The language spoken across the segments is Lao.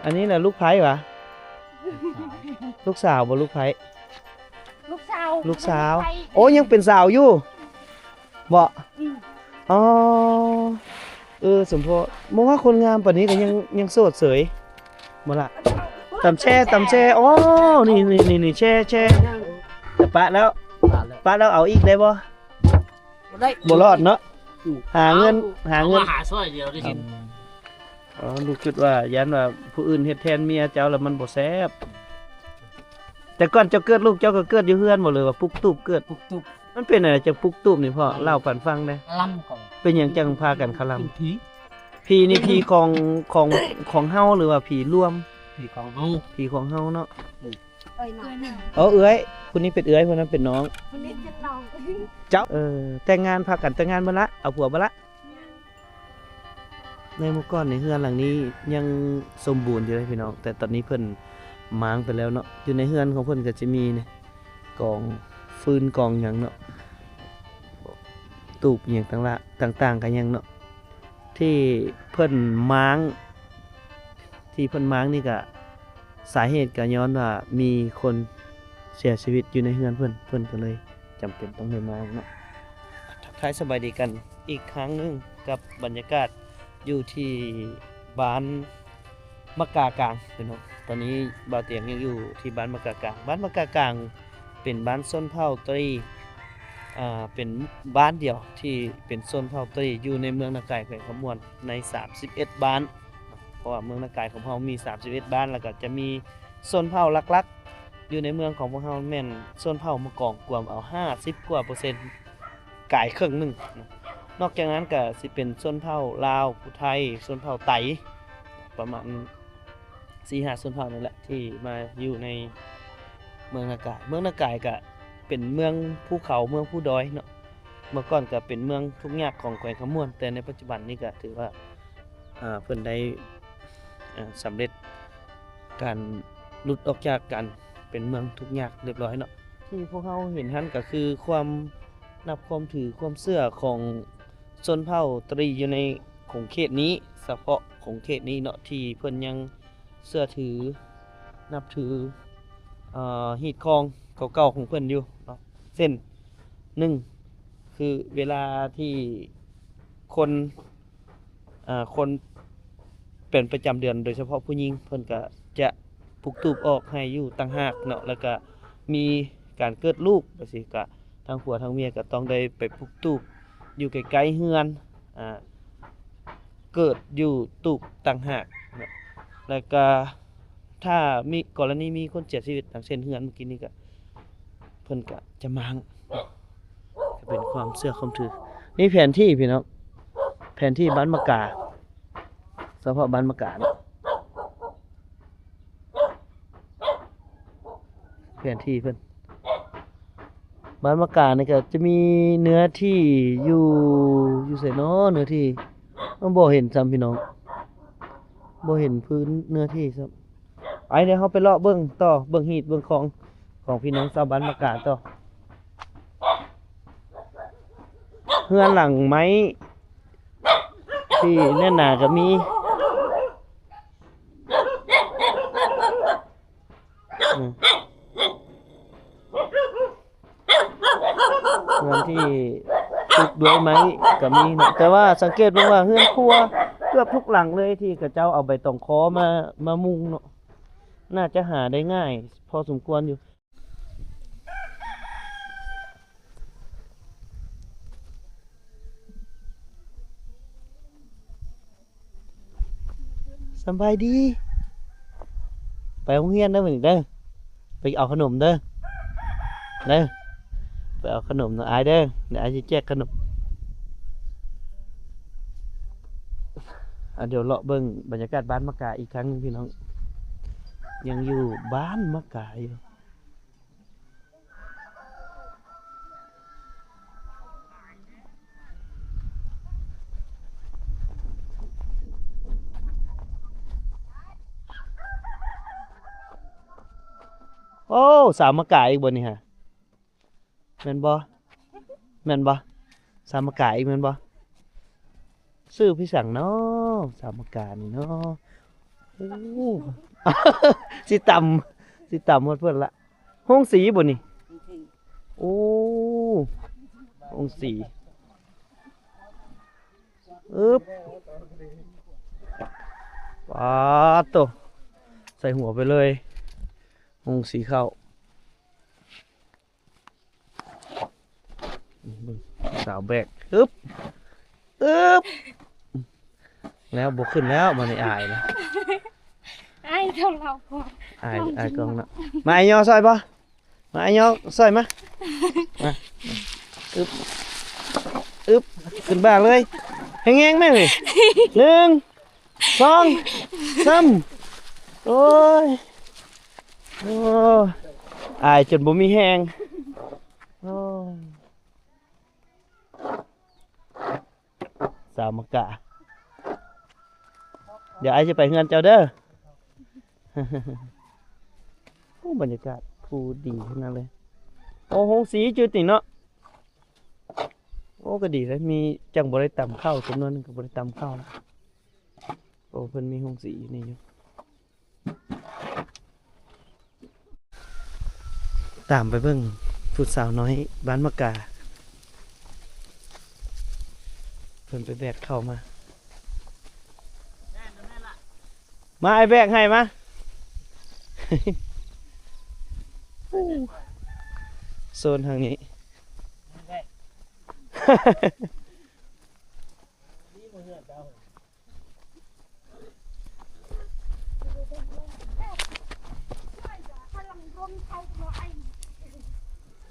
ອັນນີ້ນະລູກໃຜຫວາ? ລູກສາວບໍ່ ລູກໃຜ? ລູກສາວ ລູກສາວ. ໂອ້ ຍັງເປັນສາວຢູ່ບໍ່? ອືມ ອໍ ເອີ ສົມໂພດ ບໍ່ວ່າຄົນງາມປານນີ້ກໍຍັງ ຍັງໂສດເສີຍບໍ່ລະ? ຕຳແຊ່ ຕຳແຊ່. ໂອ້ ນີ້ ນີ້ ນີ້ ແຊ່ ແຊ່ ຈະປະແລ້ວ ປະແລ້ວເອົາອີກໄດ້ບໍ່? ບໍ່ໄດ້ ບໍ່ລອດເນາະ. ອືມ ຫາເງິນ ເອົາ ຫາເງິນ ເອົາມາຫາຊ່ອຍດຽວໄດ້ກິນ. ອໍ ລູກຄິດວ່າຢ້ານວ່າຜູ້ອື່ນເຮັດແທນເມຍເຈົ້າແລ້ວມັນບໍ່ແຊບ. ແຕ່ກ່ອນເຈົ້າເກີດ ລູກເຈົ້າກໍເກີດຢູ່ເຮືອນບໍ່ ຫຼືວ່າປຸກຕູບເກີດ? ປຸກຕູບ. ມັນເປັນຫຍັງຈັ່ງປຸກຕູບນີ້ພໍ່? ເລົ່າປັນຟັງແດ່. ລຳກໍ ເປັນຫຍັງຈັ່ງພາກັນຄະລຳ? ເປັນຜີ. ຜີນີ້ຜີຂອງ ຂອງ ຂອງເຮົາ ຫຼືວ່າຜີລວມ? ຜີຂອງເຮົາ. ຜີຂອງເຮົາເນາະ. ອືມ ເອີ ເອື້ອຍ ຜູ້ນີ້ເປັນເອື້ອຍ ຜູ້ນັ້ນເປັນນ້ອງ. ຜູ້ນີ້ເປັນນ້ອງ. ເຈົ້າ ເອີ ແຕ່ງງານ ພາກັນແຕ່ງງານເບິດລະ ເອົາຜົວເບິດລະ. ໃນເມື່ອກ່ອນໃນເຮືອນຫຼັງນີ້ຍັງສົມບູນຢູ່ເດ້ພີ່ນ້ອງ ແຕ່ຕອນນີ້ເພິ່ນມ້າງໄປແລ້ວເນາະ. ຢູ່ໃນເຮືອນຂອງເພິ່ນກໍຈະມີນີ້ ກອງຟືນກອງຫຍັງເນາະ ຕູບຫຍັງຕ່າງລະ ຕ່າງໆ ກໍຍັງເນາະ ທີ່ເພິ່ນມ້າງ ທີ່ເພິ່ນມ້າງນີ້ກະ ສາເຫດກະຍ້ອນວ່າມີຄົນເສຍຊີວິດຢູ່ໃນເຮືອນເພິ່ນ ເພິ່ນກໍເລີຍຈຳເປັນຕ້ອງໄດ້ມ້າງເນາະ. ທັກທາຍສະບາຍດີກັນອີກຄັ້ງໜຶ່ງກັບບັນຍາກາດຢູ່ທີ່ບ້ານມະກາກາງພີ່ນ້ອງ. ຕອນນີ້ບ່າວຕຽງຍັງຢູ່ທີ່ບ້ານມະກາກາງ. ບ້ານມະກາກາງເປັນບ້ານຊົນເຜົ່າຕະຫຼີ່ ອ່າ ເປັນບ້ານດຽວທີ່ເປັນຊົນເຜົ່າຕະຫຼີ່ຢູ່ໃນເມືອງນາກາຍ ແຂວງຄຳມ່ວນ ໃນສາມສິບເອັດບ້ານ. ເພາະວ່າເມືອງນາກາຍຂອງເຮົາມີສາມສິບເອັດບ້ານ ແລ້ວກໍຈະມີຊົນເຜົ່າຫຼັກໆ ຢູ່ໃນເມືອງຂອງພວກເຮົາແມ່ນຊົນເຜົ່າມະກອງ ກວມເອົາຫ້າສິບກວ່າເປີເຊັນ ກາຍເຄິ່ງໜຶ່ງ. ນອກຈາກນັ້ນກໍຊິເປັນຊົນເຜົ່າລາວ ຜູ້ໄທ ຊົນເຜົ່າໄຕ ປະມານສີ່ຫ້າຊົນເຜົ່ານີ້ແຫຼະ ທີ່ມາຢູ່ໃນເມືອງນາກາຍ. ເມືອງນາກາຍກໍເປັນເມືອງພູເຂົາ ເມືອງພູດອຍເນາະ. ເມື່ອກ່ອນກໍເປັນເມືອງທຸກຍາກຂອງແຂວງຄຳມ່ວນ ແຕ່ໃນປັດຈຸບັນນີ້ກໍຖືວ່າ ອ່າ ເພິ່ນໄດ້ ອ່າ ສຳເລັດການຫຼຸດອອກຈາກການເປັນເມືອງທຸກຍາກຮຽບຮ້ອຍເນາະ. ທີ່ພວກເຮົາເຫັນຫັ້ນກໍຄືຄວາມນັບຄວາມຖືຄວາມເຊື່ອຂອງຊົນເຜົ່າຕະຫຼີ່ຢູ່ໃນຂົງເຂດນີ້ ສະເພາະຂົງເຂດນີ້ເນາະ ທີ່ເພິ່ນຍັງເຊື່ອຖື ນັບຖື ເອີ ຮີດຄອງເກົ່າໆຂອງເພິ່ນຢູ່ເນາະ. ເຊັ່ນ ໜຶ່ງ ຄືເວລາທີ່ຄົນ ອ່າ ຄົນເປັນປະຈຳເດືອນ ໂດຍສະເພາະຜູ້ຍິງ ເພິ່ນກະຈະປຸກຕູບອອກໃຫ້ຢູ່ຕ່າງຫາກເນາະ ແລ້ວກະມີການເກີດລູກຈັ່ງຊີ້ ກະທັງຜົວທັງເມຍກະຕ້ອງໄດ້ໄປປຸກຕູບຢູ່ໃກ້ໆເຮືອນ ອ່າ ເກີດຢູ່ຕູບຕ່າງຫາກເນາະ. ແລ້ວກະ ຖ້າມີ ກໍລະນີມີຄົນເສຍຊີວິດ ດັ່ງເຊັ່ນເຮືອນເມື່ອກີ້ນີ້ ກະ ເພິ່ນກະຈະມ້າງ ກະເປັນຄວາມເຊື່ອຄວາມຖື. ນີ້ແຜນທີ່ພີ່ນ້ອງ ແຜນທີ່ບ້ານມະກາ ສະເພາະບ້ານມະກາເນາະ ແຜນທີ່ເພິ່ນ. ບ້ານມະການີ້ກະຈະມີເນື້ອທີ່ຢູ່ ຢູ່ໃສເນາະ ເນື້ອທີ່ ເອີ ບໍ່ເຫັນຊ້ຳພີ່ນ້ອງ ບໍ່ເຫັນພື້ນເນື້ອທີ່ຊ້ຳ. ໄປ ດຽວເຮົາໄປເລາະເບິ່ງຕໍ່ ເບິ່ງຮີດເບິ່ງຄອງຂອງພີ່ນ້ອງຊາວບ້ານມະກາຕໍ່. ເຮືອນຫຼັງໄມ້ທີ່ແໜ້ນໜາກໍມີ ອືມ ເຮືອນທີ່ປຸກດ້ວຍໄມ້ກໍມີເນາະ ແຕ່ວ່າສັງເກດເບິ່ງວ່າເຮືອນຄົວເກືອບທຸກຫຼັງເລີຍ ທີ່ເຂົາເຈົ້າເອົາໃບຕອງຄໍ່ມາ ມາມຸງເນາະ ໜ້າຈະຫາໄດ້ງ່າຍພໍສົມຄວນຢູ່. ສະບາຍດີ ໄປໂຮງຮຽນເດີມື້ນີ້ເດີ ໄປເອົາຂະໜົມເດີ ເດີ ໄປເອົາຂະໜົມນຳອ້າຍເດີ ດຽວອ້າຍຊິແຈກຂະໜົມ. ອ່າ ດຽວເລາະເບິ່ງບັນຍາກາດບ້ານມະກາອີກຄັ້ງໜຶ່ງພີ່ນ້ອງ ຍັງຢູ່ບ້ານມະກາຢູ່. ໂອ້ ສາວມະກາອີກບໍ່ນີ້ຫະ ແມ່ນບໍ່ ແມ່ນບໍ່ ສາວມະກາອີກແມ່ນບໍ່? ຊື່ພີ່ສັງເນາະ ສາວມະການີ້ເນາະ. ຊິຕຳ ຊິຕຳຮອດເພິ່ນລະ. ໂຮງສີບໍ່ນີ້? ໂອ້ ໂຮງສີ. ອຶບ ປາດໂຕ ໃສ່ຫົວໄປເລີຍ ໂຮງສີເຂົ້າ. ເບິ່ງສາວແບກ ອຶບ ອຶບ ແລ້ວບໍ່ຂຶ້ນແລ້ວ ບາດນີ້ອາຍນະ ອາຍເທົ່າລາວພໍ ອາຍ ອາຍກ້ອງເນາະ. ມາ ອ້າຍຍໍຊ່ອຍບໍ່? ມາ ອ້າຍຍໍຊ່ອຍມາ ມາ ອຶບ ອຶບ ຂຶ້ນບ່າເລີຍ ແຮງໆ ແມ່ເອີຍ ໜຶ່ງ ສອງ ສາມ ໂອ້ຍ ໂອ້ ອາຍຈົນບໍ່ມີແຮງ ໂອ້ຍ ສາວມະກາ ດຽວອ້າຍຈະໄປເຮືອນເຈົ້າເດີ. ໂອ້ ບັນຍາກາດພູດີຂະໜາດເລີຍ. ໂອ້ ໂຮງສີຈຸດນີ້ເນາະ. ໂອ້ ກໍດີເລີຍ ມີ ຈັ່ງບໍ່ໄດ້ຕຳເຂົ້າ ຈຳນວນໜຶ່ງກໍບໍ່ໄດ້ຕຳເຂົ້າ. ໂອ້ ເພິ່ນມີໂຮງສີຢູ່ນີ້ຢູ່. ຕາມໄປເບິ່ງຜູ້ສາວນ້ອຍບ້ານມະກາ ເພິ່ນໄປແບກເຂົ້າມາ. ມາ ອ້າຍແບກໃຫ້ມາ. ໂຊນທາງນີ້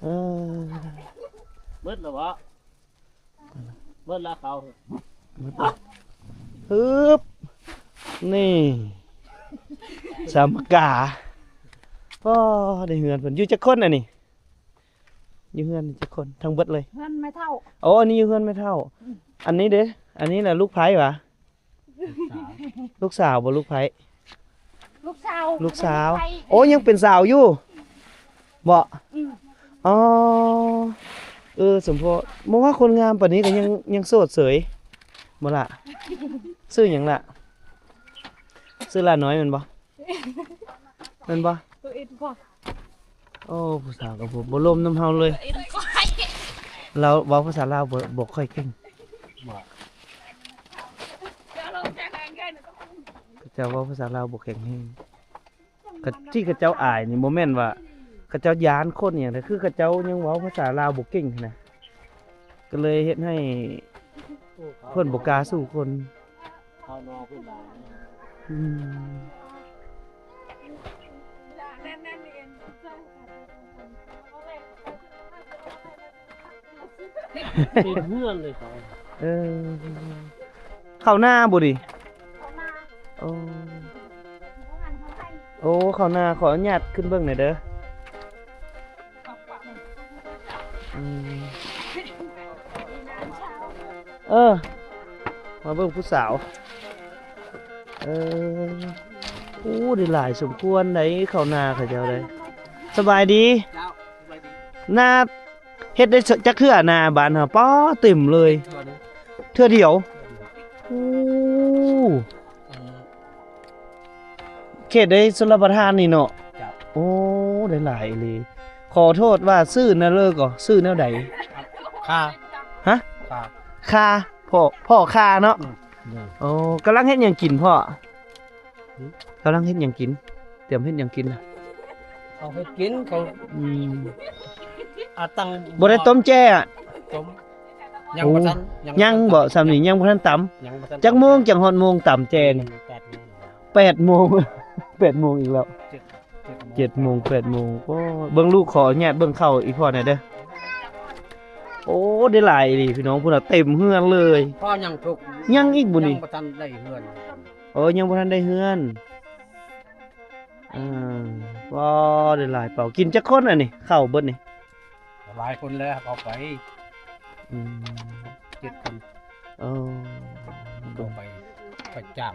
ເອີ ເບິດແລ້ວບໍ່? ເບິດແລ້ວເຂົາ ຮຶບ ນີ້ ສາມກາ. ອໍ ໄດ້ເຮືອນເພິ່ນ ຢູ່ຈັກຄົນອັນນີ້? ຢູ່ເຮືອນຈັກຄົນ ທັງເບິດເລີຍ? ເຮືອນແມ່ເຖົ້າ. ອໍ ອັນນີ້ຢູ່ເຮືອນແມ່ເຖົ້າ. ອືມ ອັນນີ້ເດ້? ອັນນີ້ລະລູກໃຜຫວາ? ລູກສາວບໍ່ ລູກໃຜ? ລູກສາວ ລູກສາວ. ໂອ້ ຍັງເປັນສາວຢູ່ບໍ? ອືມ ອໍ ເອີ ສົມພໍ ບໍ່ວ່າຄົນງາມປານນີ້ກໍຍັງ ຍັງໂສດເສີຍບໍ່ລະ? ຊື່ຫຍັງລະ? ຊື່ຫຼ້ານ້ອຍແມ່ນບໍ່? ແມ່ນບໍ່? ໂອ້ ຜູ້ສາວກໍບໍ່ ບໍ່ລົມນຳເຮົາເລີຍ. ລາວເວົ້າພາສາລາວບໍ່ ບໍ່ຄ່ອຍເກັ່ງ. ເຂົາເຈົ້າເວົ້າພາສາລາວບໍ່ແຂງແຮງ. ກະທີ່ເຂົາເຈົ້າອາຍນີ້ ບໍ່ແມ່ນວ່າເຂົາເຈົ້າຢ້ານຄົນອີ່ຫຍັງເດ້ ຄືເຂົາເຈົ້າຍັງເວົ້າພາສາລາວບໍ່ເກັ່ງຫັ້ນນະ. ກໍເລີຍເຮັດໃຫ້ເພິ່ນບໍ່ກ້າສູ້ຄົນ. ອືມ ເຕັມເຮືອນເລີຍເຂົາ. ເອີ ເຂົ້ານາບໍ່ນີ້? ເຂົ້ານາ. ໂອ້ ໂອ້ ເຂົ້ານາ. ຂໍອະນຸຍາດຂຶ້ນເບິ່ງໜ່ອຍເດີ. ອືມ ເອີ ມາເບິ່ງຜູ້ສາວ. ເອີ ໂອ້ ໄດ້ຫຼາຍສົມຄວນໃດ ເຂົ້ານາເຂົາເຈົ້າໄດ໋. ສະບາຍດີ. ເຈົ້າ ສະບາຍດີ. ນາເຮັດໄດ້ຈັກເທື່ອ ນາບ້ານເຮົາ? ປ້າ ເຕັມເລີຍ. ເທື່ອດຽວ. ໂອ້ ເອີ ເຂດໃດຊົນລະປະທານນີ້ເນາະ? ເຈົ້າ. ໂອ້ ໄດ້ຫຼາຍອີ່ຫຼີ. ຂໍໂທດວ່າຊື່ແນວເລີກໍ ຊື່ແນວໃດ? ຄາ. ຮະ? ຄາ. ຄາ. ພໍ່ ພໍ່ຄາເນາະ? ອືມ. ໂອ້ ກຳລັງເຮັດຫຍັງກິນພໍ່? ຫຶ? ກຳລັງເຮັດຫຍັງກິນ? ຕຽມເຮັດຫຍັງກິນນະ? ເຂົາເຮັດກິນ ເຂົາ ອືມ ອາ ຕັ້ງ ບໍ່ໄດ້ຕົ້ມແຈ່ອະ? ຕົ້ມ ຍັງບໍ່ທັນ. ຍັງບໍ່? ສ່ຳນີ້ຍັງບໍ່ທັນຕຳ. ຍັງບໍ່ທັນ. ຈັກໂມງຈັ່ງຮອດໂມງຕຳແຈ່ນີ້? ແປດໂມງ. ແປດໂມງ ແປດໂມງອີກແລ້ວ. ເຈັດ ເຈັດໂມງ ເຈັດໂມງ ແປດໂມງ. ໂອ້ ເບິ່ງລູກ ຂໍອະນຸຍາດເບິ່ງເຂົ້າອີ່ພໍ່ແດ່ເດີ. ໂອ້ ໄດ້ຫຼາຍອີ່ຫຼີພີ່ນ້ອງ. ພຸ້ນນະ ເຕັມເຮືອນເລີຍ. ພໍ່ຍັງທຸກ ຍັງອີກບໍ່ນີ້? ຍັງບໍ່ທັນໄດ້ເຮືອນ. ໂອ້ ຍັງບໍ່ທັນໄດ້ເຮືອນ. ອ່າ ວ້າ ໄດ້ຫຼາຍເປົາ. ກິນຈັກຄົນອັນນີ້ ເຂົ້າເບິດນີ້? ຫຼາຍຄົນແລ້ວ ເອົາໄປ ອືມ ເຈັດຄົນ. ເອີ ເອົາໄປ ໄປຈ້າງ.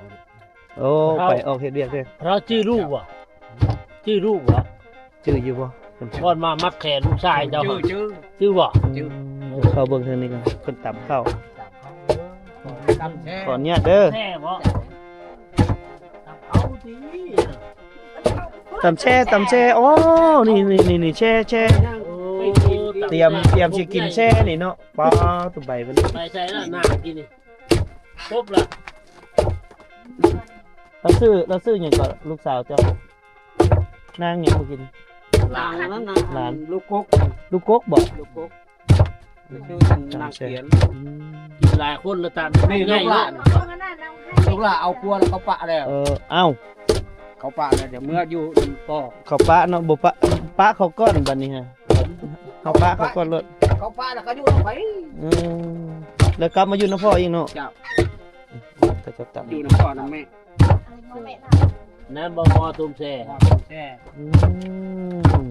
ໂອ້ ໄປອອກເຮັດວຽກເດ້. ເຮົາຈື່ລູກບໍ່? ຈື່ລູກບໍ່? ຈື່ຢູ່ບໍ່? ກ່ອນມາມັດແຂນລູກຊາຍເຈົ້າ. ຈື່ ຈື່ ຈື່ບໍ່? ອືມ ເຂົ້າເບິ່ງທາງນີ້ກ່ອນ ເພິ່ນຕຳເຂົ້າ. ຕຳເຂົ້າ ເອີ ຕຳແທ້. ຂໍອະນຸຍາດເດີ. ແທ້ບໍ່? ຕຳເຂົ້າ. ຕຳແຊ່ ຕຳແຊ່ ໂອ້ ນີ້ໆໆ ແຊ່ ແຊ່ ໂອ້ ຕຳ ຕຽມ ຕຽມຊິກິນແຊ່ນີ້ເນາະ ປ້າ ໂຕໃບເພິ່ນ ໄປໃສ່ລະ ນ້ຳກິນນີ້ ຄົບລະ ລາວຊື່ ລາວຊື່ຫຍັງກໍລູກສາວເຈົ້າ? ນາງຫຍັງມື້ກີ້ນີ້? ຫຼານ ຫຼານ ລູກກົກ ລູກກົກບໍ? ລູກກົກ ຊື່ນາງຂຽນ ອືມ ກິນຫຼາຍຄົນລະຕາມ ນີ້ລູກຫຼານ ລູກຫຼານເອົາຄົວແລ້ວເຂົາປະແລ້ວ ເອີ ເອົ້າ ເຂົາປະແລ້ວ ດຽວເມືອຢູ່ນຳພໍ່ ເຂົາປະເນາະ ບໍ່ປະ ປະເຂົາກ່ອນບັດນີ້ຮະ ເຮົາປະເຂົາກ່ອນໂລດ ເຂົາປະແລ້ວກໍຢູ່ນຳໃຜ ອືມ ແລ້ວກັບມາຢູ່ນຳພໍ່ອີກເນາະ ເຈົ້າ ເຂົາເຈົ້າຕຳ ຢູ່ນຳພໍ່ນຳແມ່ ນັ້ນບໍ່ ໝໍ້ຕົ້ມແຊ່ ໝໍ້ຕົ້ມແຊ່ ອືມ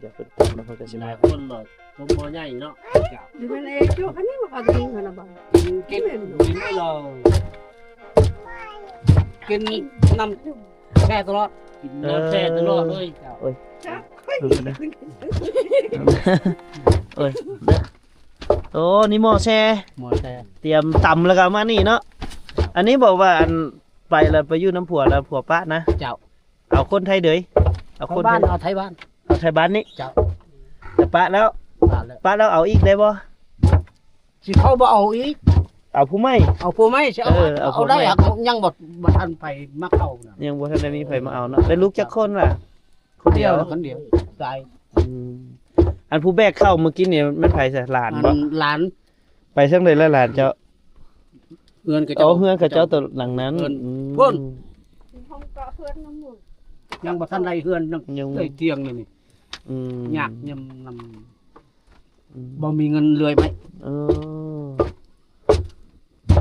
ດຽວເພິ່ນຕັກແລ້ວເພິ່ນກໍຊິມາ ຫຼາຍຄົນເນາະ ຕົ້ມໝໍ້ໃຫຍ່ເນາະ ເຈົ້າ ດີແມ່ນເອ ຈຸອັນນີ້ມັນກໍດີຫັ້ນນະບັດ ກິນ ກິນໄດ້ລອງ ກິນນ້ຳແຊ່ຕະຫຼອດ ກິນນ້ຳແຊ່ຕະຫຼອດເລີຍ ເຈົ້າ ໂອ້ຍ ໂອ້ຍ ໂອ້ ນີ້ໝໍ້ແຊ່ ໝໍ້ແຊ່ ຕຽມຕຳແລ້ວກໍເອົາມານີ້ເນາະ ອັນນີ້ບອກວ່າ ອັນ ໄປແລ້ວໄປຢູ່ນຳຜົວແລ້ວຜົວປະນະ ເຈົ້າ ເອົາຄົນໄທເດີຍ ເອົາຄົນ ເອົາໄທບ້ານ ເອົາໄທບ້ານ ເອົາໄທບ້ານນີ້ ເຈົ້າ ແຕ່ປະແລ້ວ ປະແລ້ວ ປະແລ້ວເອົາອີກໄດ້ບໍ່? ຊິເຂົາບໍ່ເອົາອີກ ເອົາຜູ້ໃໝ່ ເອົາຜູ້ໃໝ່ຊິເອົາ ເອີ ເອົາ ເອົາໄດ້ ຜູ້ໃໝ່ ຫາກຍັງບໍ່ ບໍ່ທັນໃຜມາເອົານະ ຍັງບໍ່ທັນໄດ້ມີໃຜມາເອົາເນາະ ໄດ້ລູກຈັກຄົນລະ? ຄົນດຽວ ຄົນດຽວ ຕາຍ ອືມ ອັນຜູ້ແບກເຂົ້າມື້ກີ້ນີ້ແມ່ນໃຜຊະ? ຫຼານບໍ່? ອັນ ຫຼານ ໄປທາງໃດລະຫຼານເຈົ້າ? ເຮືອນເຂົາເຈົ້າ ໂອ້ ເຮືອນເຂົາເຈົ້າໂຕຫຼັງນັ້ນ ເຮືອນ ອືມ ພຸ້ນ ຍັງບໍ່ທັນໄດ້ເຮືອນ ຍັງ ຍັງ ໄດ້ຕຽງນີ້ ອືມ ຍາກຍຳນຳ ອືມ ບໍ່ມີເງິນເລື່ອຍໄມ້ ເອີ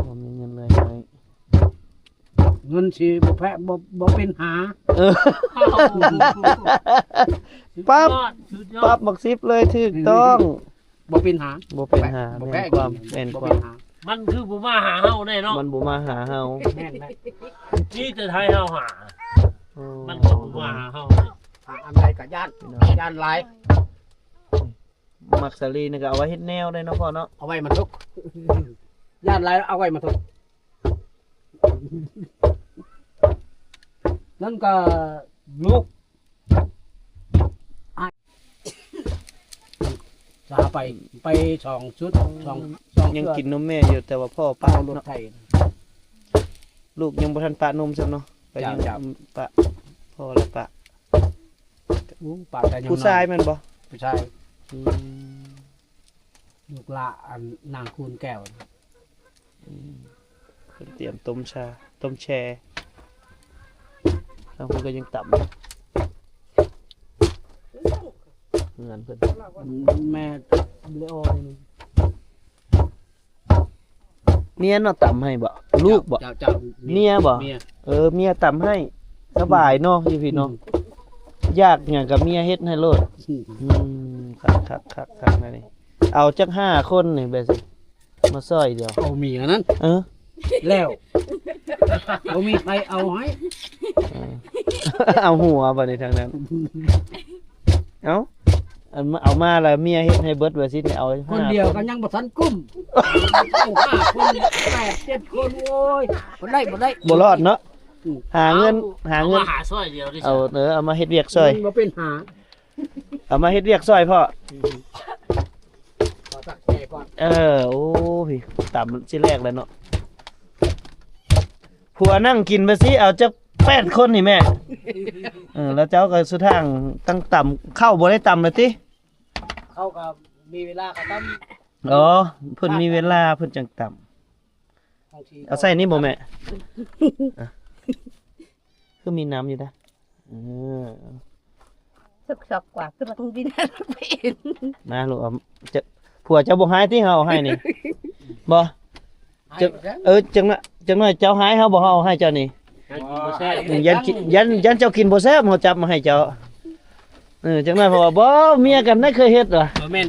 ບໍ່ມີເງິນເລື່ອຍໄມ້ ເງິນຊິບໍ່ແພ ບໍ່ ບໍ່ເປັນຫາ ເອີ ປັບ ສຸດຍອດ ປັບໝາກສິບເລີຍ ຖືກຕ້ອງ ບໍ່ເປັນຫາ ບໍ່ເປັນຫາ ບໍ່ແພ ແມ່ນຄວາມ ແມ່ນຄວາມ ມັນຄືບໍ່ມາຫາເຮົາແນ່ເນາະ ມັນບໍ່ມາຫາເຮົາ ແມ່ນແຫຼະ ມີແຕ່ໄທເຮົາຫາ ໂອ້ ມັນບໍ່ມາຫາເຮົາ ຫາອັນໃດກໍຢ້ານ ຢ້ານຫຼາຍ ໝາກສາລີນີ້ກໍເອົາໄວ້ເຮັດແນວໄດ້ເນາະພໍ່ເນາະ ເອົາໄວ້ມາທຸກ ຢ້ານຫຼາຍເອົາໄວ້ມາທຸກ ນັ້ນກໍລູກ ສາໄປ ໄປສອງຊຸດ ສອງ ສອງ ຍັງກິນນົມແມ່ຢູ່ ແຕ່ວ່າພໍ່ປະເນາະ ເອົາລົດໄຖ ລູກຍັງບໍ່ທັນປະນົມຊ້ຳເນາະ ເຈົ້າ ຍັງ ເຈົ້າ ປະ ພໍ່ລະປະ ໂອ້ ປະແຕ່ຍັງ ຜູ້ຊາຍແມ່ນບໍ່? ຜູ້ຊາຍ ອືມ ລູກຫຼ້າ ອັນ ນາງຄູນແກ້ວ ອືມ ເພິ່ນຕຽມຕົ້ມຊາ ຕົ້ມແຊ່ ທາງພຸ້ນກໍຍັງຕຳ ເຮືອນເພິ່ນ ແມ່ເລໂອນີ້ ເມຍເນາະຕຳໃຫ້ບໍ? ລູກບໍ? ເຈົ້າ ເຈົ້າ ເມຍບໍ? ເມຍ ເອີ ເມຍຕຳໃຫ້ ສະບາຍເນາະ ຢູ່ພີ້ເນາະ ອືມ ຢາກຫຍັງກໍເມຍເຮັດໃຫ້ໂລດ ອືມ ອືມ ຄັກໆໆໆ ແນວນີ້ ເອົາຈັກຫ້າຄົນນີ້ ແບບຊິມາຊ່ອຍດຽວ ເອົາເມຍນັ້ນ ເອີ ແລ້ວ ບໍ່ມີໃຜເອົາໃຫ້ ເອີ ເອົາຫົວບັດນີ້ທາງນັ້ນ ເອົ້າ ອັນເອົາມາແລ້ວເມຍເຮັດໃຫ້ເບິດວ່າຊິ ເອົາຄົນດຽວກໍຍັງບໍ່ທັນກຸ້ມ ເອົາຫ້າຄົນ ແປດເຈັດຄົນ ໂອ້ຍ ບໍ່ໄດ້ ບໍ່ໄດ້ ບໍ່ລອດເນາະ ອືມ ຫາເງິນ ເອົາ ຫາເງິນ ເອົາມາຫາຊ່ອຍດຽວນີ້ ເອົາ ເອີ ເອົາມາເຮັດວຽກຊ່ອຍ ມັນບໍ່ເປັນຫາ ເອົາມາເຮັດວຽກຊ່ອຍພໍ່ ຂໍສັກແຈກ່ອນ ເອີ ໂອ້ຍ ຕຳຊິແຫຼກແລ້ວເນາະ ຜົວນັ່ງກິນໄປຊິ ເອົາຈັກແປດຄົນນີ້ແມ່ ເອີ ແລ້ວເຈົ້າກໍສຸທາງຕັ້ງຕຳ ເຂົ້າບໍ່ໄດ້ຕຳລະຕິ? ເຂົ້າກໍມີເວລາກໍຕຳ ອໍ ເພິ່ນມີເວລາເພິ່ນຈັ່ງຕຳ ເອົາໃສ່ນີ້ບໍ່ແມ່? ອ່ະ ຄືມີນ້ຳຢູ່ເດ້ ເອີ ຊອກໆ ກວ່າ ຄືວ່າຕ້ອງດິນໄປເອງ ມາລູກ ເອົາ ເຈົ້າ ຜົວເຈົ້າບໍ່ຮ້າຍຕິ ເຮົາເອົາໃຫ້ນີ້ ບໍ່? ຈັກ ເອີ ຈັກໜ້ອຍ ຈັກໜ້ອຍເຈົ້າຮ້າຍເຮົາບໍ່ ເຮົາເອົາໃຫ້ເຈົ້ານີ້ ຢ້ານກິນ ຢ້ານ ຢ້ານເຈົ້າກິນບໍ່ແຊບ ເຮົາຈັບມາໃຫ້ເຈົ້າ ເອີ ຈັກໜ້ອຍເພາະວ່າ ບໍ່ ເມຍກັນໄດ້ເຄີຍເຮັດຫວາ ບໍ່ແມ່ນ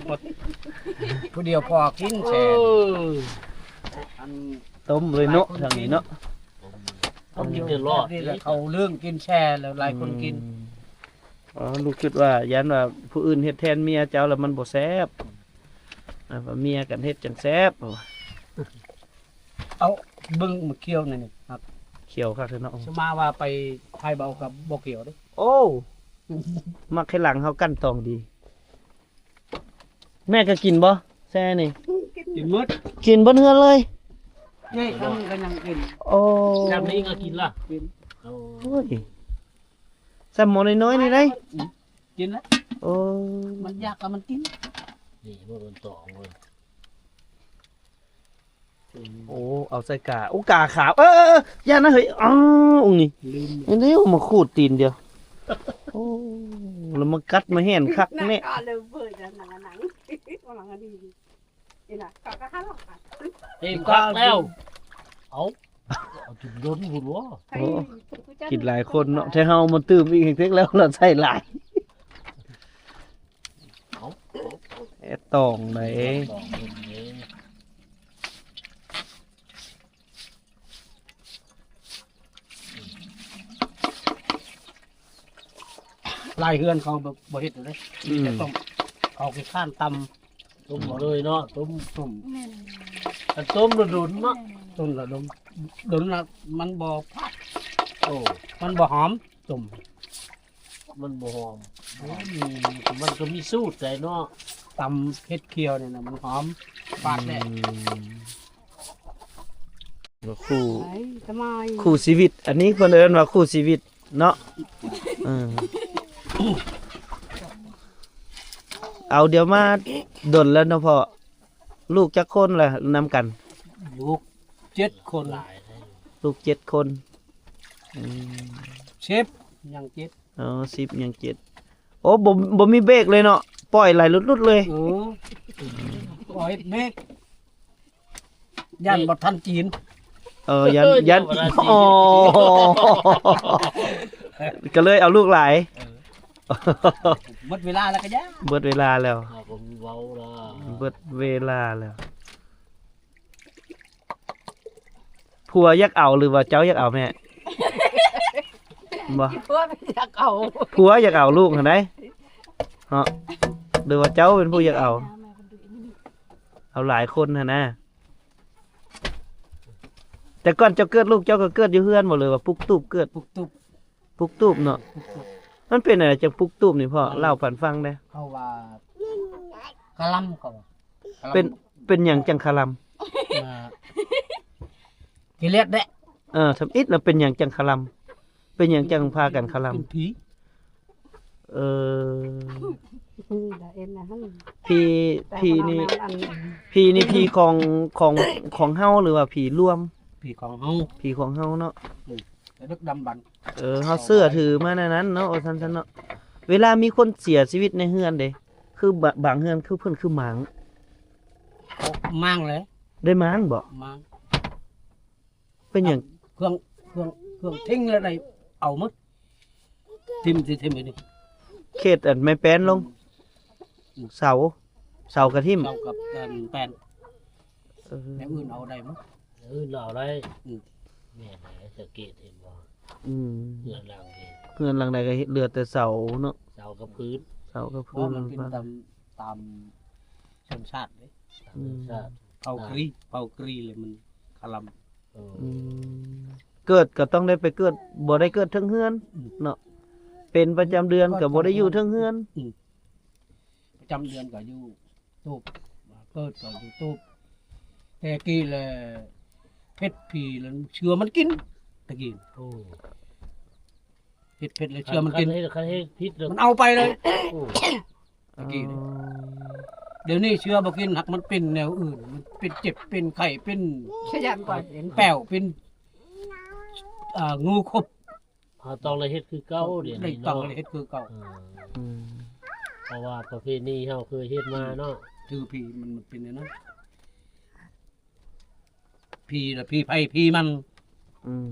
ຜູ້ດຽວພໍກິນແຊບ ເອີ ອັນ ຕົ້ມເລີຍເນາະ ທາງນີ້ເນາະ ເຂົາກິນແຕ່ລອດ ເຂົາເລື່ອງກິນແຊບແລ້ວຫຼາຍຄົນກິນ ອືມ ອໍ ລູກຄິດວ່າຢ້ານວ່າຜູ້ອື່ນເຮັດແທນເມຍເຈົ້າແລ້ວມັນບໍ່ແຊບ ອ່າ ວ່າເມຍກັນເຮັດຈັ່ງແຊບ ເອົາເບິ່ງໝາກຂຽວນີ້ ນີ້ ຄ ຂຽວຄັກເນາະ. ສມາວ່າໄປໄທເບົາກັບບໍ່ຂຽວເດ້. ໂອ້ ມັກໃຫ້ຫຼັງເຮົາກັ່ນຕອງດີ. ແມ່ກໍກິນບໍ່ແຊນີ້? ກິນໝົດ ກິນເບິດເຮືອນເລີຍ. ນີ້ກໍຍັງກິນ. ໂອ້ ແບບນີ້ກໍກິນລະ. ກິນ. ໂອ້ຍ ສ່ຳໝໍ້ນ້ອຍໆນີ້ໄດ໋. ກິນລະ. ໂອ້ ມັນຢາກກໍມັນກິນ. ນີ້ບໍ່ໂດນຕອງເລີຍ. ໂອ້ ເອົາໃສ່ກາ. ໂອ້ ກາຂາວ. ເອີ ໆໆ ຢ່ານະເຮີ້ຍ. ອ້າວ ນີ້ ນີ້ມາຂູດຕີນດຽວ. ໂອ້ ແລ້ວມາກັດມາແຫ່ນຄັກແນ່. ເຕັມຄັກແລ້ວ. ເອົາ ເອົາຈົນລົ້ນພຸ້ນວະ. ໂອ້ ກິນຫຼາຍຄົນເນາະ. ແທ້ເຮົາມາຕື່ມອີກເທັກແລ້ວ ລະໃສ່ຫຼາຍ. ເອົາ ແອດຕອງໄດ໋. ຫຼາຍເຮືອນເຂົາບໍ່ ບໍ່ເຮັດເລີຍ. ອືມ ມີແຕ່ຕົ້ມ ເຂົາຂີ້ຄ້ານຕຳ. ຕົ້ມເອົາເລີຍເນາະ. ຕົ້ມ ຕົ້ມ. ແມ່ນ. ຄັນຕົ້ມລະດົນເນາະ. ແມ່ນ. ຕົ້ມລະດົນ ດົນລະມັນບໍ່ຜັດ. ໂອ້ ມັນບໍ່ຫອມ. ຕົ້ມ ມັນບໍ່ຫອມ. ອືມ ມັນກໍມີສູດໃດເນາະ. ຕຳເຫັດຂຽວນີ້ນະ ມັນຫອມ ປາດແດ່. ອືມ ຄູ່ ໄປ ສະບາຍ ຄູ່ຊີວິດ. ອັນນີ້ເພິ່ນເອີ້ນວ່າຄູ່ຊີວິດເນາະ. ເອີ ເອົາ ດຽວມາດົນແລ້ວເນາະພໍ່. ລູກຈັກຄົນລະນຳກັນ? ລູກເຈັດຄົນ. ລູກເຈັດຄົນ. ອືມ ສິບ ຍັງເຈັດ. ອໍ ສິບ ຍັງເຈັດ. ໂອ້ ບໍ່ ບໍ່ມີເບຣກເລີຍເນາະ. ປ່ອຍໄຫຼຫຼຸດໆເລີຍ. ເອີ ບໍ່ເຮັດເບຣກ ຢ້ານບໍ່ທັນຈີນ. ເອີ ຢ້ານ ຢ້ານບໍ່ທັນຈີນ. ອໍ ກໍເລີຍເອົາລູກຫຼາຍ. ເອີ ໝົດເວລາແລ້ວກໍຢ່າ. ໝົດເວລາແລ້ວ. ເອົາ ເວົ້າລະ ໝົດເວລາແລ້ວ. ຜົວຢາກເອົາ ຫຼືວ່າເຈົ້າຢາກເອົາແມ່? ບໍ່ ຜົວຢາກເອົາ. ຜົວຢາກເອົາລູກຫັ້ນໃດ໋ເນາະ ຫຼືວ່າເຈົ້າເປັນຜູ້ຢາກເອົາ? ເອົາຫຼາຍຄົນຫັ້ນນະ. ແຕ່ກ່ອນເຈົ້າເກີດ ລູກເຈົ້າກໍເກີດຢູ່ເຮືອນບໍ່ ຫຼືວ່າປຸກຕູບເກີດ? ປຸກຕູບ. ປຸກຕູບເນາະ. ປຸກຕູບ. ມັນເປັນຫຍັງຈັ່ງປຸກຕູບນີ້ພໍ່? ເລົ່າປັນຟັງແດ່. ເຂົາວ່າຄະລຳ ເຂົາວ່າ ເປັນ ເປັນຫຍັງຈັ່ງຄະລຳ? ອ່າ ກິເລດແຫຼະ. ເອີ ທຳອິດນະ ເປັນຫຍັງຈັ່ງຄະລຳ? ເປັນຫຍັງຈັ່ງພາກັນຄະລຳ? ເປັນຜີ. ເອີ ຜີ ຜີນີ້ ຜີນີ້ຜີຂອງ ຂອງ ຂອງເຮົາ ຫຼືວ່າຜີລວມ? ຜີຂອງເຮົາ. ຜີຂອງເຮົາເນາະ. ອືມ ແຕ່ດຶກດຳບັນ. ເອີ ເຮົາເຊື່ອຖືມາແນວນັ້ນເນາະ ວ່າຊັ້ນຊະເນາະ. ເວລາມີຄົນເສຍຊີວິດໃນເຮືອນເດ ຄືບາ ບາງເຮືອນຄືເພິ່ນຄືໝາງ. ໝາງເລີຍ. ໄດ້ໝາງບໍ່? ໝາງ. ເປັນຫຍັງ? ເຄື່ອງ ເຄື່ອງ ເຄື່ອງເຖິງແລ້ວໄດ້ເອົາໝົດ. ຖິ້ມ ຖິ້ມ ຖິ້ມນີ້. ເຂດອັນໄມ້ແປ້ນລົງ. ອືມ ເສົາ ເສົາກະຖິ້ມ. ເສົາກັບອັນແປ້ນ. ເອີ ແນວອື່ນເອົາໄດ້ບໍ່? ແນວອື່ນເອົາໄດ້. ອືມ ແມ່ນແຫຼະ ສັງເກດເຫັນບໍ່? ອືມ ເຮືອນຫຼັງນີ້ ເຮືອນຫຼັງໃດກໍເຮັດ ເຫຼືອແຕ່ເສົາເນາະ. ເສົາກັບພື້ນ. ເສົາກັບພື້ນ. ເພາະມັນເປັນຕາມ ຕາມຊົນຊາດເດ້. ຕາມຊົນຊາດ. ອືມ ເຜົ່າກຣີ ເຜົ່າກຣີແລ້ວມັນຄະລຳ. ເອີ ອືມ ເກີດກໍຕ້ອງໄດ້ໄປເກີດ ບໍ່ໄດ້ເກີດເທິງເຮືອນ. ອືມ ເນາະ. ເປັນປະຈຳເດືອນກໍບໍ່ໄດ້ຢູ່ເທິງເຮືອນ. ອືມ ປະຈຳເດືອນກໍຢູ່ ຕູບ ເກີດກໍຢູ່ຕູບ. ແຕ່ກີ້ແລະເພັດຜີແລ້ວເຊື່ອມັນກິນ ຕະກີ້. ໂອ້ ເຮັດເຜັດແລ້ວເຊື່ອມັນກິນ. ຄັນເຮັດ ຄັນເຮັດຜິດແລ້ວມັນເອົາໄປເລີຍ. ໂອ້ ຕະກີ້ນີ້. ອໍ ດຽວນີ້ເຊື່ອບໍ່ກິນ ຫາກມັນເປັນແນວອື່ນ ມັນເປັນເຈັບ ເປັນໄຂ້ ເປັນ ສະຫຍັງກໍເປັນ ແປ້ວ ເປັນ ອ່າ ງູຄົບ. ເຮົາຕ້ອງໄດ້ເຮັດຄືເກົ່າ ດຽວນີ້ເນາະ. ຕ້ອງໄດ້ເຮັດຄືເກົ່າ. ເອີ ອືມ ເພາະວ່າປະເພນີເຮົາເຄີຍເຮັດມາເນາະ. ອືມ ຖືຜີມັນເປັນແນວນັ້ນ ຜີລະຜີໃຜຜີມັນ. ອືມ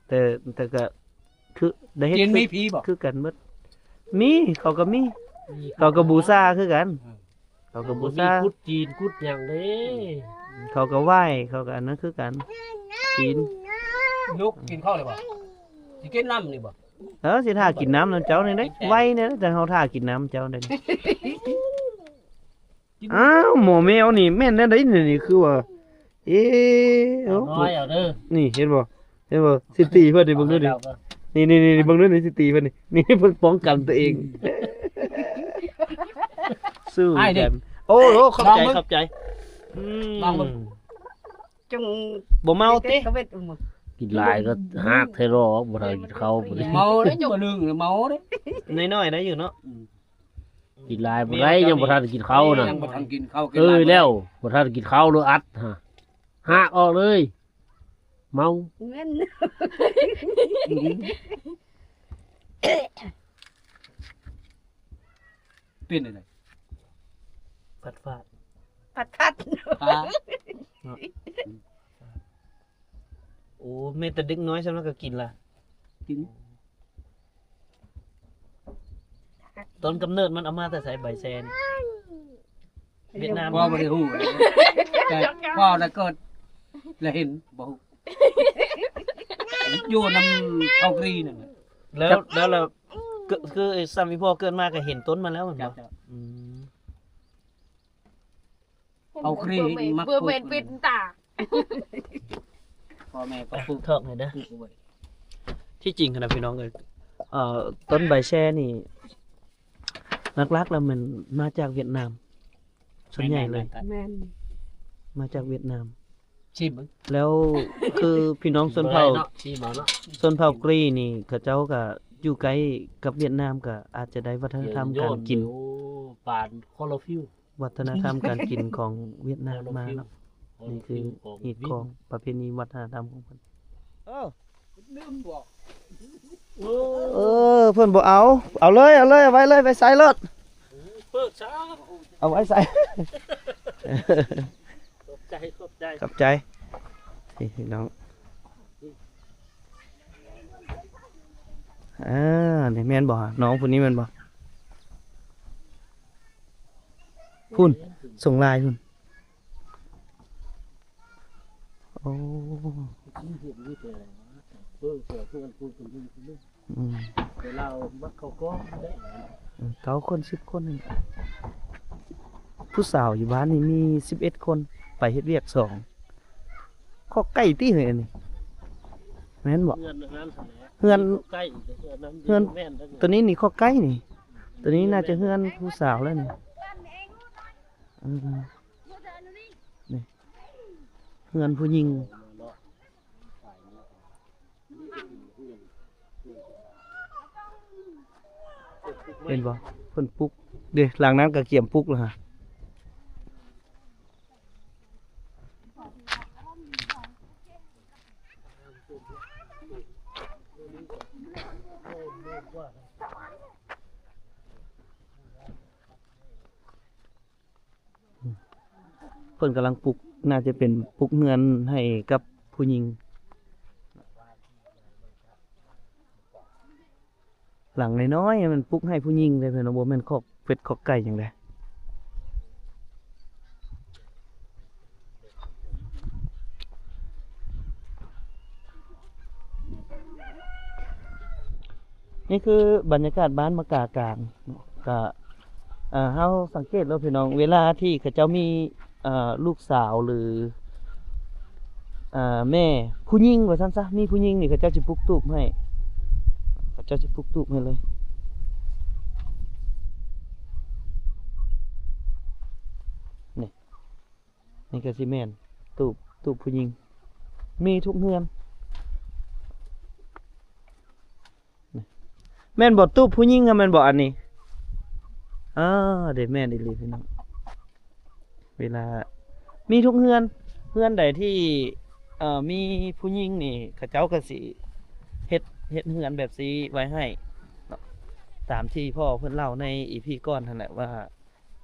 ແຕ່ ແຕ່ກໍຄືໄດ້ເຮັດ ຈີນມີຜີບໍ່? ຄືກັນໝົດ. ມີ ເຂົາກໍມີ ມີ ເຂົາກໍບູຊາຄືກັນ. ເອີ ເຂົາກໍບູຊາ ບໍ່ມີກຸດຈີນກຸດຫຍັງເດ້. ເຂົາກໍໄຫວ້ ເຂົາກໍອັນນັ້ນຄືກັນ ຈີນ. ລູກກິນເຂົ້າແລ້ວບໍ່? ຊິກິນນ້ຳນີ້ບໍ່? ເອີ ຊິຖ້າກິນນ້ຳນຳເຈົ້ານີ້ເດ້. ໄວນີ້ ແຕ່ເຮົາຖ້າກິນນ້ຳເຈົ້າໄດ້. ອ້າວ ໝໍແມວນີ້ແມ່ນແນວໃດນີ້? ນີ້ຄືວ່າ ເອ ເອົາ ເອົານ້ອຍເອົາເດີ. ນີ້ເຫັນບໍ່? ເຫັນບໍ່? ຊິຕີເພິ່ນນີ້ ເບິ່ງດູນີ້ ນີ້ໆໆ ເບິ່ງດູນີ້ ຊິຕີເພິ່ນນີ້ ນີ້ເພິ່ນປ້ອງກັນຕົວເອງ ສູ້ ອ້າຍນີ້ ກັນ. ໂອ້ໂຫ ຂອບໃຈ ລອງເບິ່ງ ຂອບໃຈ. ອືມ ລອງເບິ່ງ ຈັ່ງບໍ່ເມົາຕິ? ກິນຫຼາຍກໍຮາກແທ້ດອກ ບໍ່ທັນກິນເຂົ້າພຸ້ນ. ເມົາເດ້ ບໍ່ລຶ້ງເມົາເດ້. ນ້ອຍໆໄດ້ຢູ່ເນາະ. ອືມ ກິນຫຼາຍບໍ່ໄດ້ ຍັງບໍ່ທັນກິນເຂົ້ານະ. ຍັງບໍ່ທັນກິນເຂົ້າ ເອີ ກິນຫຼາຍບໍ່ໄດ້ ແລ້ວບໍ່ທັນກິນເຂົ້າເລີຍ ອັດຫາ ຮາກອອກເລີຍ ເມົາ. ແມ່ນ ເປັນຈັ່ງໃດ? ຟັດໆ ອາ ໂອ້ ແມ່ນແຕ່ເດັກນ້ອຍຊ່ຳນັ້ນກໍກິນລະ ກິນ. ຕົ້ນກຳເນີດມັນເອົາມາແຕ່ໃສ ໃບແຊນ? ຫວຽດນາມ. ພໍ່ບໍ່ໄດ້ຮູ້ ແຕ່ພໍ່ລະເກີດລະເຫັນ ບໍ່ຮູ້ ຢູ່ນຳເຜົ່າກຣີນັ້ນແຫຼະ. ແລ້ວ ແລ້ວ ແລ້ວ ຄື ຄື ສ່ຳອີ່ພໍ່ເກີດມາກໍເຫັນຕົ້ນມັນແລ້ວແມ່ນບໍ່? ເຈົ້າ ເຈົ້າ. ອືມ. ເອົາຄຣີມ ມັກ ເພື່ອເວັນປິດຕາ ພໍ່ແມ່ກໍປູກ ຖອກໃຫ້ເດີ ປູກໄວ້. ທີ່ຈິງຫັ້ນນະພີ່ນ້ອງເອີຍ ເອີ ຕົ້ນໃບແຊນີ້ ຫຼັກໆແລ້ວແມ່ນມາຈາກຫວຽດນາມ ສ່ວນໃຫຍ່ເລີຍ. ແມ່ນ ແມ່ນ ແມ່ນ ມາຈາກຫວຽດນາມ. ຊິມເບິ່ງ ແລ້ວຄືພີ່ນ້ອງຊົນເຜົ່າ ຊິມເອົາເນາະ ຊົນເຜົ່າກຣີນີ້ ເຂົາເຈົ້າກະຢູ່ໃກ້ກັບຫວຽດນາມ ກະອາດຈະໄດ້ວັດທະນະທຳການກິນ ໂອ້ ປານຄໍລາຟິວ ວັດທະນະທຳການກິນຂອງຫວຽດນາມມາເນາະ. ນີ້ຄືຮີດຄອງປະເພນີວັດທະນະທຳຂອງເພິ່ນ. ເອີ ເອີ ເພິ່ນບໍ່ເອົາ ເອົາເລີຍ ເອົາເລີຍ ເອົາໄວ້ເລີຍ ໄປໃສ່ໂລດ ເປີດຊະ ເອົາໄວ້ໃສ່. ຂອບໃຈ ຂອບໃຈ ຂອບໃຈ ນີ້ພີ່ນ້ອງ. ອ່າ ນີ້ແມ່ນບໍ່? ນ້ອງຜູ້ນີ້ແມ່ນບໍ່? ພຸ້ນ ສົ່ງລາຍພຸ້ນ. ໂອ້ ອືມ ແຕ່ລາວມັກເຂົ້າກ້ອງເດ້ ເກົ້າຄົນ ສິບຄົນນີ້. ຜູ້ສາວຢູ່ບ້ານນີ້ມີສິບເອັດຄົນ ໄປເຮັດວຽກສອງ. ຄອກໄກ່ຕິເຮີ້ຍ ອັນນີ້ ແມ່ນບໍ່? ເຮືອນ ເຮືອນ ເຮືອນ ເຮືອນ ຕົວນີ້ນີ້ຄອກໄກ່ນີ້ ຕົວນີ້ໜ້າຈະເຮືອນຜູ້ສາວແລ້ວນີ້. ເອີ ນີ້ ເຮືອນຜູ້ຍິງ ເຫັນບໍ່? ເພິ່ນປຸກເດ້ ຫຼັງນັ້ນກໍກຽມປຸກແລ້ວຫາ. ເພິ່ນກຳລັງປຸກ ໜ້າຈະເປັນປຸກເຮືອນໃຫ້ກັບຜູ້ຍິງ. ຫຼັງນ້ອຍໆ ມັນປຸກໃຫ້ຜູ້ຍິງເດ້ເພິ່ນ ບໍ່ແມ່ນຄອກເປັດຄອກໄກ່ຫຍັງເດ້. ນີ້ຄືບັນຍາກາດບ້ານມະກາກາງເນາະ ກະ ເຮົາສັງເກດໂລດພີ່ນ້ອງ ເວລາທີ່ເຂົາເຈົ້າມີ ເອີ ລູກສາວ ຫຼື ເອີ ແມ່ຜູ້ຍິງວ່າຊັ້ນຊະ ມີຜູ້ຍິງນີ້ ເຂົາເຈົ້າຊິປຸກຕູບໃຫ້ ເຂົາເຈົ້າຊິປຸກຕູບໃຫ້ເລີຍ. ນີ້ ນີ້ກໍຊິແມ່ນຕູບ ຕູບຜູ້ຍິງ ມີທຸກເຮືອນ. ແມ່ນບໍ່? ຕູບຜູ້ຍິງຫັ້ນແມ່ນບໍ່ອັນນີ້? ເອີ ເດ້ ແມ່ນອີ່ຫຼີພີ່ນ້ອງ. ເວລາມີທຸກເຮືອນ ເຮືອນໃດທີ່ ເອີ ມີຜູ້ຍິງນີ້ ເຂົາເຈົ້າກໍຊິເຮັດ ເຮັດເຮືອນແບບຊີ້ໄວ້ໃຫ້ເນາະ ຕາມທີ່ພໍ່ເພິ່ນເລົ່າໃນອີພີກ່ອນຫັ້ນແຫຼະວ່າ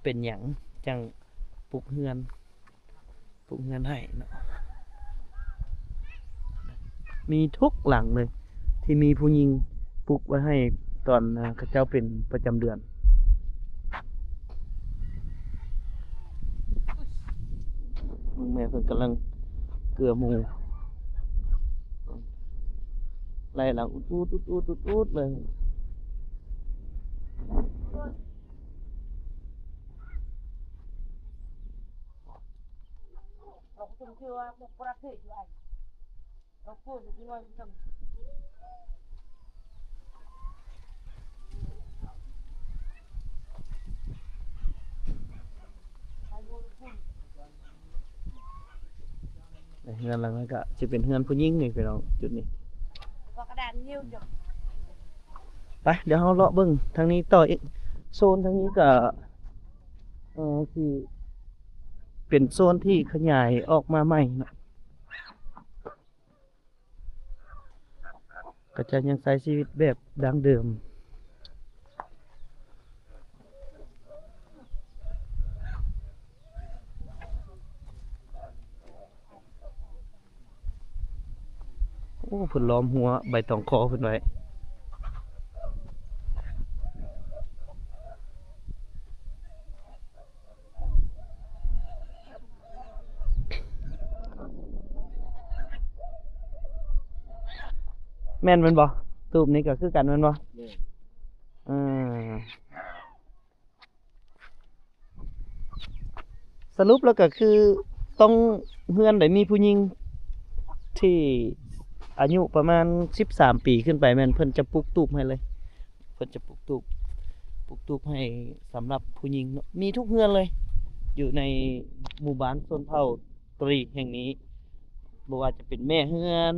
ເປັນຫຍັງຈັ່ງປຸກເຮືອນ ປຸກເຮືອນໃຫ້ເນາະ. ມີທຸກຫຼັງເລີຍ ທີ່ມີຜູ້ຍິງປຸກໄວ້ໃຫ້ຕອນ ເຂົາເຈົ້າເປັນປະຈຳເດືອນ. ເບິ່ງແມ່ເພິ່ນກຳລັງເກືອໝູ ໄລ່ຫຼັງອຸດໆ ອຸດໆ ອຸດໆ ເລີຍ. ເຮົາກໍຕ້ອງເຊື່ອວ່າພວກປະເທດຢູ່ໄອ ເຮືອນຫຼັງນັ້ນກະຊິເປັນເຮືອນຜູ້ຍິງນີ້ພີ່ນ້ອງ ຈຸດນີ້. ໄປ ດຽວເຮົາເລາະເບິ່ງທາງນີ້ຕໍ່ອີກ. ໂຊນທາງນີ້ກະ ເອີ ຊິເປັນໂຊນທີ່ຂະຫຍາຍອອກມາໃໝ່ເນາະ. ກໍຈະຍັງໃຊ້ຊີວິດແບບດັ້ງເດີມ. ໂອ້ ເພິ່ນລ້ອມຮົ້ວໃບຕອງຄໍເພິ່ນໄວ້. ແມ່ນແມ່ນບໍ່? ຕູບນີ້ກໍຄືກັນແມ່ນບໍ່? ແມ່ນ. ເອີ ສະຫຼຸບແລ້ວກໍຄືຕ້ອງເຮືອນໃດມີຜູ້ຍິງທີ່ອາຍຸປະມານສິບສາມປີຂຶ້ນໄປ ແມ່ນເພິ່ນຈະປຸກຕູບໃຫ້ເລີຍ. ເພິ່ນຈະປຸກຕູບ ປຸກຕູບໃຫ້ສຳລັບຜູ້ຍິງເນາະ ມີທຸກເຮືອນເລີຍ ຢູ່ໃນໝູ່ບ້ານຊົນເຜົ່າຕະຫຼີແຫ່ງນີ້ ບໍ່ວ່າຈະເປັນແມ່ເຮືອນ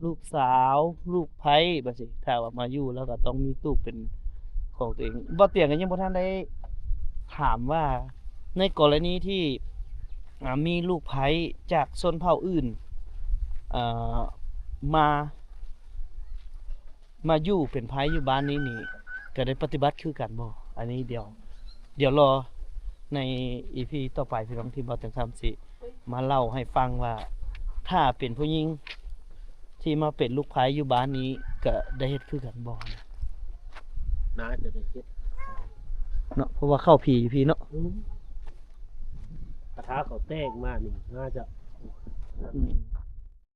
ລູກສາວ ລູກໃພ້ ແບບຊີ້ ຖ້າວ່າມາຢູ່ແລ້ວກໍຕ້ອງມີຕູບເປັນຂອງຕົວເອງ. ບ່າວຕຽງກໍຍັງບໍ່ທັນໄດ້ຖາມວ່າ ໃນກໍລະນີທີ່ ອ່າ ມີລູກໃພ້ຈາກຊົນເຜົ່າອື່ນ ອ່າ ມາ ມາຢູ່ເປັນໃພ້ຢູ່ບ້ານນີ້ນີ້ ກໍໄດ້ປະຕິບັດຄືກັນບໍ່? ອັນນີ້ດຽວ ດຽວລໍໃນອີພີຕໍ່ໄປ ພີ່ນ້ອງ ທີ່ບ່າວແຕງຄຳຊິມາເລົ່າໃຫ້ຟັງວ່າ ຖ້າເປັນຜູ້ຍິງທີ່ມາເປັນລູກໃພ້ຢູ່ບ້ານນີ້ ກໍໄດ້ເຮັດຄືກັນບໍ່? ໜ້າຈະໄດ້ເຮັດເນາະ ເພາະວ່າເຂົ້າຜີຢູ່ພີ້ເນາະ. ອືມ ກະຖ້າເຂົາແຕກມານີ້ໜ້າຈະ ອືມ